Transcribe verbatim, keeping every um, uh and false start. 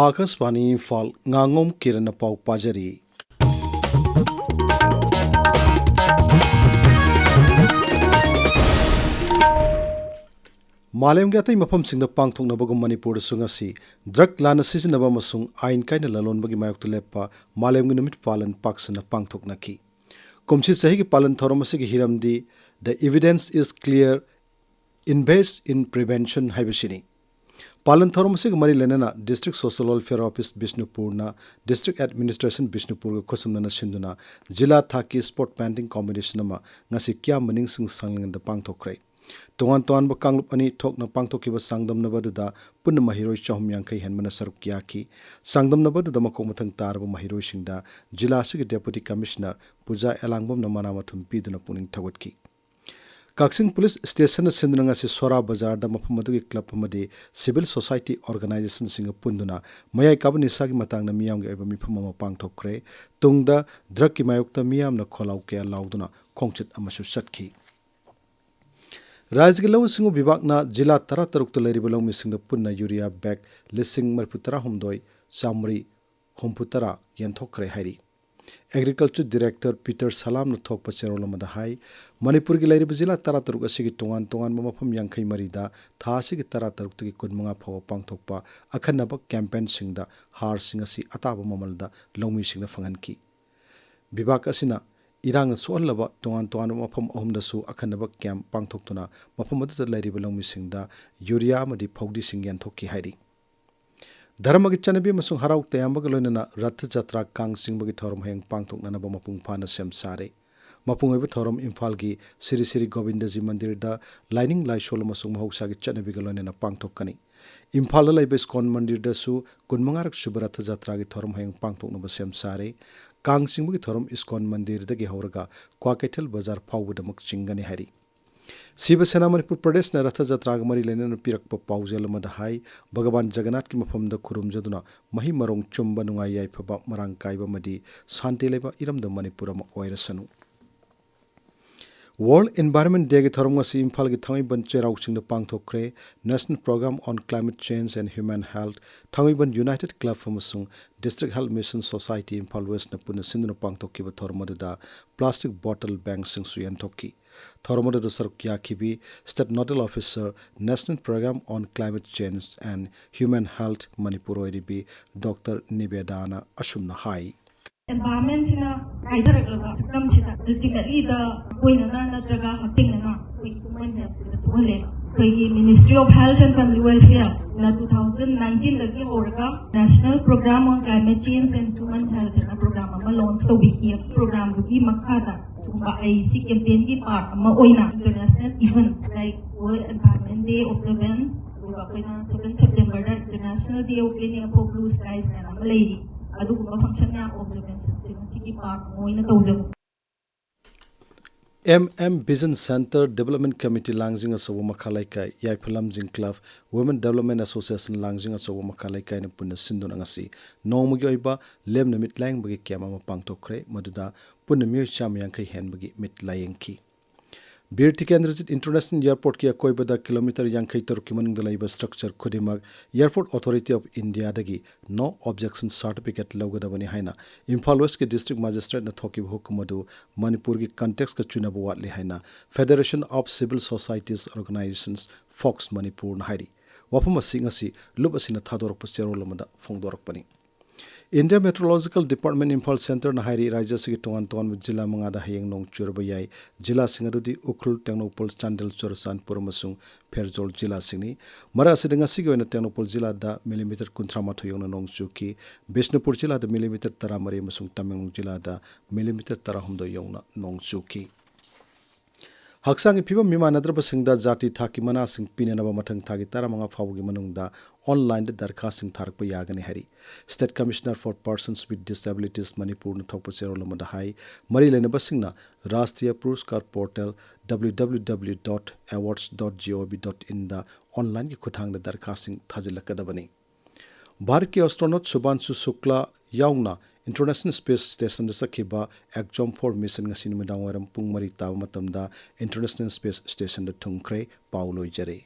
ꯑꯥꯀꯥꯁꯕꯥꯅꯤ ꯏꯝꯐꯥꯜ, ꯉꯥꯉꯣꯝ ꯀꯤꯔꯟꯅ ꯄꯥꯎ ꯄꯥꯖꯔꯤ꯫ ꯃꯥꯂꯦꯝꯒꯤ ꯑꯇꯩ ꯃꯐꯝꯁꯤꯡꯗ ꯄꯥꯡꯊꯣꯛꯅꯕꯒꯨꯝ ꯃꯅꯤꯄꯨꯔꯗꯁꯨ ꯉꯁꯤ ꯗ꯭ꯔꯒ ꯂꯥꯟꯅ ꯁꯤꯖꯤꯟꯅꯕ ꯑꯃꯁꯨꯡ ꯑꯥꯏꯟ ꯀꯥꯏꯅ ꯂꯂꯣꯟꯕꯒꯤ ꯃꯥꯌꯣꯛꯇ ꯂꯦꯞꯄ ꯃꯥꯂꯦꯝꯒꯤ ꯅꯨꯃꯤꯠ ꯄꯥꯂꯟ ꯄꯥꯛ ꯁꯟꯅ ꯄꯥꯡꯊꯣꯛꯅꯈꯤ꯫ ꯀꯨꯝꯁꯤ ꯆꯍꯤꯒꯤ ꯄꯥꯂꯟ ꯊꯧꯔꯝ ꯑꯁꯤꯒꯤ ꯍꯤꯔꯝꯗꯤ "The evidence is clear, invest in prevention" ꯍꯥꯏꯕꯁꯤꯅꯤ꯫ ꯄꯥꯂꯟ ꯊꯧꯔꯝ ꯑꯁꯤꯒ ꯃꯔꯤ ꯂꯩꯅꯅ District Social Welfare Office ꯕꯤꯁꯅꯨꯄꯨꯔꯅ District Administration ꯕꯤꯁꯅꯨꯄꯨꯔꯒ ꯈꯨꯠꯁꯝꯅꯅ ꯁꯤꯟꯗꯨꯅ ꯖꯤꯂꯥ ꯊꯥꯛꯀꯤ spot painting competition ꯑꯃ ꯉꯁꯤ ꯀꯤꯌꯥꯝ ꯃꯅꯤꯡ ꯁꯤꯡ ꯁꯪꯂꯦꯟꯗ ꯄꯥꯡꯊꯣꯛꯈ꯭ꯔꯦ꯫ ꯇꯣꯉꯥꯟ ꯇꯣꯉꯥꯟꯕ ꯀꯥꯡꯂꯨꯞ ꯑꯅꯤ ꯊꯣꯛꯅ ꯄꯥꯡꯊꯣꯛꯈꯤꯕ ꯆꯥꯡꯗꯝꯅꯕ ꯑꯗꯨꯗ ꯄꯨꯟꯅ ꯃꯍꯩꯔꯣꯏ ꯆꯍꯨꯝ ꯌꯥꯡꯈꯩ ꯍꯦꯟꯕꯅ ꯁꯔꯨꯛ ꯌꯥꯈꯤ꯫ ꯆꯥꯡꯗꯝꯅꯕ ꯑꯗꯨꯗ ꯃꯀꯣꯛ ꯃꯊꯪ ꯇꯥꯔꯕ ꯃꯍꯩꯔꯣꯏꯁꯤꯡꯗ ꯖꯤꯂꯥ ꯑꯁꯤꯒꯤ Deputy Commissioner ꯄꯨꯖꯥ ꯑꯦꯂꯥꯡꯕꯝꯅ ꯃꯅꯥ ꯃꯊꯨꯝ ꯄꯤꯗꯨꯅ ꯄꯨꯛꯅꯤꯡ ꯊꯧꯒꯠꯈꯤ꯫ ꯀꯛꯆꯤꯡ ꯄꯨꯂꯤꯁ ꯁ꯭ꯇꯦꯁꯟꯅ ꯁꯤꯟꯗꯨꯅ ꯉꯁꯤ ꯁꯣꯔꯥ ꯕꯖꯥꯔꯗ ꯃꯐꯝ ꯑꯗꯨꯒꯤ ꯀ꯭ꯂꯕ ꯑꯃꯗꯤ civil society organizationꯁꯤꯡꯒ ꯄꯨꯟꯗꯨꯅ ꯃꯌꯥꯏ ꯀꯥꯕ ꯅꯤꯁꯥꯒꯤ ꯃꯇꯥꯡꯗ ꯃꯤꯌꯥꯝꯒꯤ ꯑꯣꯏꯕ ꯃꯤꯐꯝ ꯑꯃ ꯄꯥꯡꯊꯣꯛꯈ꯭ꯔꯦ꯫ ꯇꯨꯡꯗ ꯗ꯭ꯔꯒꯀꯤ ꯃꯥꯌꯣꯛꯇ ꯃꯤꯌꯥꯝꯅ ꯈꯣꯜꯂꯥꯎ ꯀꯌꯥ ꯂꯥꯎꯗꯨꯅ ꯈꯣꯡꯆꯠ ꯑꯃꯁꯨ ꯆꯠꯈꯤ꯫ ꯔꯥꯖ꯭ꯌꯒꯤ ꯂꯧꯎ ꯁꯤꯡꯎ ꯕꯤꯚꯥꯒꯅ ꯖꯤꯂꯥ ꯇꯔꯥꯇꯔꯨꯛꯇ ꯂꯩꯔꯤꯕ ꯂꯧꯃꯤꯁꯤꯡꯗ ꯄꯨꯟꯅ ꯌꯨꯔꯤꯌꯥ ꯕꯦꯒ ꯂꯤꯁꯤꯡ ꯃꯔꯤꯐꯨꯇꯔꯥ ꯍꯨꯝꯗꯣꯏ ꯆꯥꯃꯔꯤ ꯍꯨꯝꯐꯨꯇꯔꯥ ꯌꯦꯟꯊꯣꯛꯈ꯭ꯔꯦ ꯍꯥꯏꯔꯤ꯫ Agriculture Director ꯄꯤꯇꯔ ꯁꯂꯥꯝꯅ ꯊꯣꯛꯄ ꯆꯦꯔꯣꯜ ꯑꯃꯗ ꯍꯥꯏ, ꯃꯅꯤꯄꯨꯔꯒꯤ ꯂꯩꯔꯤꯕ ꯖꯤꯂꯥ ꯇꯔꯥꯇꯔꯨꯛ ꯑꯁꯤꯒꯤ ꯇꯣꯉꯥꯟ ꯇꯣꯉꯥꯟꯕ ꯃꯐꯝ ꯌꯥꯡꯈꯩ ꯃꯔꯤꯗ ꯊꯥ ꯑꯁꯤꯒꯤ ꯇꯔꯥꯇꯔꯨꯛꯇꯒꯤ ꯀꯨꯟꯃꯉꯥ ꯐꯥꯎꯕ ꯄꯥꯡꯊꯣꯛꯄ ꯑꯈꯟꯅꯕ ꯀꯦꯝꯄꯦꯟꯁꯤꯡꯗ ꯍꯥꯔꯁꯤꯡ ꯑꯁꯤ ꯑꯇꯥꯕ ꯃꯃꯜꯗ ꯂꯧꯃꯤꯁꯤꯡꯗ ꯐꯪꯍꯟꯈꯤ꯫ ꯕꯤꯚꯥꯒ ꯑꯁꯤꯅ ꯏꯔꯥꯡꯅ ꯁꯣꯛꯍꯜꯂꯕ ꯇꯣꯉꯥꯟ ꯇꯣꯉꯥꯟꯕ ꯃꯐꯝ ꯑꯍꯨꯝꯗꯁꯨ ꯑꯈꯟꯅꯕ ꯀꯦꯝꯞ ꯄꯥꯡꯊꯣꯛꯇꯨꯅ ꯃꯐꯝ ꯑꯗꯨꯗ ꯂꯩꯔꯤꯕ ꯂꯧꯃꯤꯁꯤꯡꯗ ꯌꯨꯔꯤꯌꯥ ꯑꯃꯗꯤ ꯐꯧꯗꯤꯁꯤꯡ ꯌꯦꯟꯊꯣꯛꯈꯤ ꯍꯥꯏꯔꯤ꯫ ꯙꯔꯃꯒꯤ ꯆꯠꯅꯕꯤ ꯑꯃꯁꯨꯡ ꯍꯔꯥꯎ ꯇꯌꯥꯝꯕꯒ ꯂꯣꯏꯅꯅ ꯔꯊ ꯖꯇ꯭ꯔꯥ ꯀꯥꯡ ꯆꯤꯡꯕꯒꯤ ꯊꯧꯔꯝ ꯍꯌꯦꯡ ꯄꯥꯡꯊꯣꯛꯅꯅꯕ ꯃꯄꯨꯡ ꯐꯥꯅ ꯁꯦꯝ ꯁꯥꯔꯦ꯫ ꯃꯄꯨꯡ ꯑꯣꯏꯕ ꯊꯧꯔꯝ ꯏꯝꯐꯥꯜꯒꯤ ꯁ꯭ꯔꯤ ꯁ꯭ꯔꯤ ꯒꯣꯕꯤꯟꯗꯖꯤ ꯃꯟꯗꯤꯔꯗ ꯂꯥꯏꯅꯤꯡ ꯂꯥꯏꯁꯣꯜ ꯑꯃꯁꯨꯡ ꯃꯍꯧꯁꯥꯒꯤ ꯆꯠꯅꯕꯤꯒ ꯂꯣꯏꯅꯅ ꯄꯥꯡꯊꯣꯛꯀꯅꯤ꯫ ꯏꯝꯐꯥꯜꯗ ꯂꯩꯕ ꯏꯁꯀꯣꯟ ꯃꯟꯗꯤꯔꯗꯁꯨ ꯀꯨꯟꯃꯉꯥꯔꯛ ꯁꯨꯕ ꯔꯊ ꯖꯇ꯭ꯔꯥꯒꯤ ꯊꯧꯔꯝ ꯍꯌꯦꯡ ꯄꯥꯡꯊꯣꯛꯅꯕ ꯁꯦꯝ ꯁꯥꯔꯦ꯫ ꯀꯥꯡ ꯆꯤꯡꯕꯒꯤ ꯊꯧꯔꯝ ꯏꯁꯀꯣꯟ ꯃꯟꯗꯤꯔꯗꯒꯤ ꯍꯧꯔꯒ ꯀ꯭ꯋꯥꯀꯩꯊꯦꯜ ꯕꯖꯥꯔ ꯐꯥꯎꯕꯗꯃꯛ ꯆꯤꯡꯒꯅꯤ ꯍꯥꯏꯔꯤ꯫ ꯁꯤꯕ ꯁꯦꯅꯥ ꯃꯅꯤꯄꯨꯔ ꯄ꯭ꯔꯗꯦꯁꯅ ꯔꯊ ꯖꯇ꯭ꯔꯥꯒ ꯃꯔꯤ ꯂꯩꯅꯅ ꯄꯤꯔꯛꯄ ꯄꯥꯎꯖꯦꯜ ꯑꯃꯗ ꯍꯥꯏ, ꯚꯒꯋꯥꯟ ꯖꯒꯟꯅꯥꯊꯀꯤ ꯃꯐꯝꯗ ꯈꯨꯔꯨꯝꯖꯗꯨꯅ ꯃꯍꯩ ꯃꯔꯣꯡ ꯆꯨꯝꯕ, ꯅꯨꯡꯉꯥꯏ ꯌꯥꯏꯐꯕ, ꯃꯔꯥꯡ ꯀꯥꯏꯕ ꯑꯃꯗꯤ ꯁꯥꯟꯇꯤ ꯂꯩꯕ ꯏꯔꯝꯗꯝ ꯃꯅꯤꯄꯨꯔ ꯑꯃ ꯑꯣꯏꯔꯁꯅꯨ꯫ World Environment Day ꯒꯤ ꯊꯧꯔꯝ ꯉꯁꯤ ꯏꯝꯐꯥꯜꯒꯤ ꯊꯥꯡꯃꯩꯕꯟ ꯆꯩꯔꯥꯎ ꯆꯤꯡꯗ ꯄꯥꯡꯊꯣꯛꯈ꯭ꯔꯦ꯫ National Program on Climate Change and Human Health, Thangmeiband United Club ꯑꯃꯁꯨꯡ District Health Mission Society Imphal West ꯅ ꯄꯨꯟꯅ ꯁꯤꯟꯗꯨꯅ ꯄꯥꯡꯊꯣꯛꯈꯤꯕ ꯊꯧꯔꯝ ꯑꯗꯨꯗ plastic bottle bank ꯁꯤꯡꯁꯨ ꯌꯦꯟꯊꯣꯛꯈꯤ꯫ ꯊꯧꯔꯝ ꯑꯗꯨꯗ ꯁꯔꯨꯛ ꯌꯥꯈꯤꯕꯤ State Nodal Officer, National Program on Climate Change and Human Health Manipur ꯑꯣꯏꯔꯤꯕꯤ ꯗꯣꯛꯇꯔ ꯅꯤꯕꯦꯗꯥꯅ ꯑꯁꯨꯝꯅ ꯍꯥꯏ꯫ Environment ꯁꯤꯅ ꯀꯥꯏꯊꯔꯛꯂꯕ ꯐꯤꯕꯝꯁꯤꯗ ultimately ꯗ ꯑꯩꯈꯣꯏꯅ ꯅꯠꯇ꯭ꯔꯒ ꯍꯛꯊꯦꯡꯅꯅ ꯑꯩꯈꯣꯏꯒꯤ human health ꯁꯤꯗ ꯁꯣꯛꯍꯜꯂꯦ꯫ ꯑꯩꯈꯣꯏꯒꯤ Ministry of Health and Family Welfare ꯅ two thousand nineteen ꯗꯒꯤ ꯍꯧꯔꯒ National Program on Climate Change and Human Health ꯍꯥꯏꯅ program ꯑꯃ launch ꯇꯧꯕꯤꯈꯤ꯫ Program ꯗꯨꯒꯤ ꯃꯈꯥꯗ ꯁꯤꯒꯨꯝꯕ ꯑꯩ ꯁꯤ campaign ꯒꯤ part ꯑꯃ ꯑꯣꯏꯅ international events like World Environment Day observance, ꯑꯗꯨꯒ ꯑꯩꯈꯣꯏꯅ seven September the International Day of Cleaning Up for Blue Skies ꯍꯥꯏꯅ ꯑꯃ ꯂꯩꯔꯤ꯫ ꯑꯗꯨꯒꯨꯝꯕ function ꯃꯌꯥꯝ observance ꯁꯤꯡ ꯑꯁꯤꯒꯤ part ꯑꯃ ꯑꯣꯏꯅ ꯇꯧꯖꯕ꯫ M M Vision Center Development Committee ꯂꯥꯡꯖꯤꯡ ꯑꯆꯧꯕ ꯃꯈꯥ ꯂꯩꯀꯥꯏ, ꯌꯥꯏꯐ ꯂꯝꯖꯤꯡ Club, Women Development Association ꯂꯥꯡꯖꯤꯡ ꯑꯆꯧꯕ ꯃꯈꯥ ꯂꯩꯀꯥꯏꯅ ꯄꯨꯟꯅ ꯁꯤꯟꯗꯨꯅ ꯉꯁꯤ ꯅꯣꯡꯃꯒꯤ ꯑꯣꯏꯕ ꯂꯦꯝꯅ ꯃꯤꯠ ꯂꯥꯌꯦꯡꯕꯒꯤ camp ꯑꯃ ꯄꯥꯡꯊꯣꯛꯈ꯭ꯔꯦ꯫ ꯃꯗꯨꯗ ꯄꯨꯟꯅ ꯃꯤꯑꯣꯏ ꯆꯥꯝꯃ ꯌꯥꯡꯈꯩ ꯍꯦꯟꯕꯒꯤ ꯃꯤꯠ ꯂꯥꯌꯦꯡꯈꯤ꯫ ꯕꯤꯔ ꯇꯤꯀꯦꯟꯗ꯭ꯔꯖꯤꯠ International Airport ꯀꯤ ꯑꯀꯣꯏꯕꯗ kilometre ꯌꯥꯡꯈꯩ ꯇꯔꯨꯛꯀꯤ ꯃꯅꯨꯡꯗ ꯂꯩꯕ structure ꯈꯨꯗꯤꯡꯃꯛ Airport Authority of India ꯗꯒꯤ no objection certificate ꯂꯧꯒꯗꯕꯅꯤ ꯍꯥꯏꯅ ꯏꯝꯐꯥꯜ West ꯀꯤ District Magistrate ꯅ ꯊꯣꯛꯈꯤꯕ ꯍꯨꯀꯨꯝ ꯑꯗꯨ ꯃꯅꯤꯄꯨꯔꯒꯤ context ꯀ ꯆꯨꯅꯕ ꯋꯥꯠꯂꯤ ꯍꯥꯏꯅ Federation of Civil Societies Organisations, fox ꯃꯅꯤꯄꯨꯔꯅ ꯍꯥꯏꯔꯤ꯫ ꯋꯥꯐꯝ ꯑꯁꯤ ꯉꯁꯤ ꯂꯨꯞ ꯑꯁꯤꯅ ꯊꯥꯗꯣꯔꯛꯄ ꯆꯦꯔꯣꯜ ꯑꯃꯗ ꯐꯣꯡꯗꯣꯔꯛꯄꯅꯤ꯫ India Meteorological Department Imphal Centre ꯅ ꯍꯥꯏꯔꯤ, ꯔꯥꯖ꯭ꯌ ꯑꯁꯤꯒꯤ ꯇꯣꯉꯥꯟ ꯇꯣꯉꯥꯟꯕ ꯖꯤꯂꯥ ꯃꯉꯥꯗ ꯍꯌꯦꯡ ꯅꯣꯡ ꯆꯨꯔꯕ ꯌꯥꯏ꯫ ꯖꯤꯂꯥꯁꯤꯡ ꯑꯗꯨꯗꯤ ꯎꯈ꯭ꯔꯨꯜ, ꯇꯦꯡꯅꯧꯄꯜ, ꯆꯥꯟꯗꯦꯜ, ꯆꯨꯔꯆꯥꯟꯄꯨꯔ ꯑꯃꯁꯨꯡ ꯐꯦꯔꯖꯣꯜ ꯖꯤꯂꯥꯁꯤꯡꯅꯤ꯫ ꯃꯔꯛ ꯑꯁꯤꯗ ꯉꯁꯤꯒꯤ ꯑꯣꯏꯅ ꯇꯦꯡꯅꯧꯄꯜ ꯖꯤꯂꯥꯗ millimetre ꯀꯨꯟꯊ꯭ꯔꯥ ꯃꯥꯊꯣꯏ ꯌꯧꯅ ꯅꯣꯡ ꯆꯨꯈꯤ꯫ ꯕꯤꯁꯅꯨꯄꯨꯔ ꯖꯤꯂꯥꯗ millimetre ꯇꯔꯥꯃꯔꯤ ꯑꯃꯁꯨꯡ ꯇꯃꯦꯡꯂꯣꯡ ꯖꯤꯂꯥꯗ millimetre ꯇꯔꯥꯍꯨꯝꯗꯣꯏ ꯌꯧꯅ ꯅꯣꯡ ꯆꯨꯈꯤ꯫ ꯍꯛꯆꯥꯡꯒꯤ ꯐꯤꯕꯝ ꯃꯤꯃꯥꯟꯅꯗ꯭ꯔꯕꯁꯤꯡꯗ ꯖꯥꯇꯤ ꯊꯥꯛꯀꯤ ꯃꯅꯥꯁꯤꯡ ꯄꯤꯅꯅꯕ ꯃꯊꯪ ꯊꯥꯒꯤ ꯇꯔꯥꯃꯉꯥ ꯐꯥꯎꯕꯒꯤ ꯃꯅꯨꯡꯗ online ꯗ ꯗꯔꯈꯥꯁꯁꯤꯡ ꯊꯥꯔꯛꯄ ꯌꯥꯒꯅꯤ ꯍꯥꯏꯔꯤ꯫ State Commissioner for Persons with Disabilities ꯃꯅꯤꯄꯨꯔꯅ ꯊꯣꯛꯄ ꯆꯦꯔꯣꯜ ꯑꯃꯗ ꯍꯥꯏ, ꯃꯔꯤ ꯂꯩꯅꯕꯁꯤꯡꯅ Rashtriya Puraskar Portal, W W W dot awards dot gov dot in the online ꯒꯤ ꯈꯨꯠꯊꯥꯡꯗ ꯗꯔꯈꯥꯁꯁꯤꯡ ꯊꯥꯖꯤꯜꯂꯛꯀꯗꯕꯅꯤ꯫ ꯚꯥꯔꯠꯀꯤ astronaut ꯁꯨꯚꯥꯟꯁꯨ ꯁꯨꯀ꯭ꯂꯥ ꯌꯥꯎꯅ International Space Stationꯗ ꯆꯠꯈꯤꯕ Axiom four mission ꯉꯁꯤ ꯅꯨꯃꯤꯗꯥꯡ ꯋꯥꯏꯔꯝ ꯄꯨꯡ ꯃꯔꯤ ꯇꯥꯕ ꯃꯇꯝꯗ International Space Stationꯗ ꯊꯨꯡꯈ꯭ꯔꯦ꯫ ꯄꯥꯎ ꯂꯣꯏꯖꯔꯦ꯫